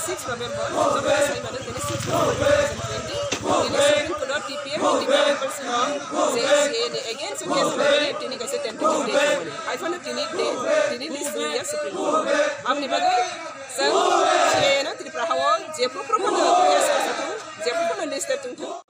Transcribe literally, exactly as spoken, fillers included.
Six November, November saimano tini six November two thousand twenty, tini Supreme Court o T P F ni T P F person rok J C A ni against o case rok tini kaisa tentative date tongmani. Haiphano tini date, tini list wngya Supreme Court. Aboni bagwi chwng C A A no Tripura hao jephuphru phano case kaisa thung, jephuphru phano list tongthung.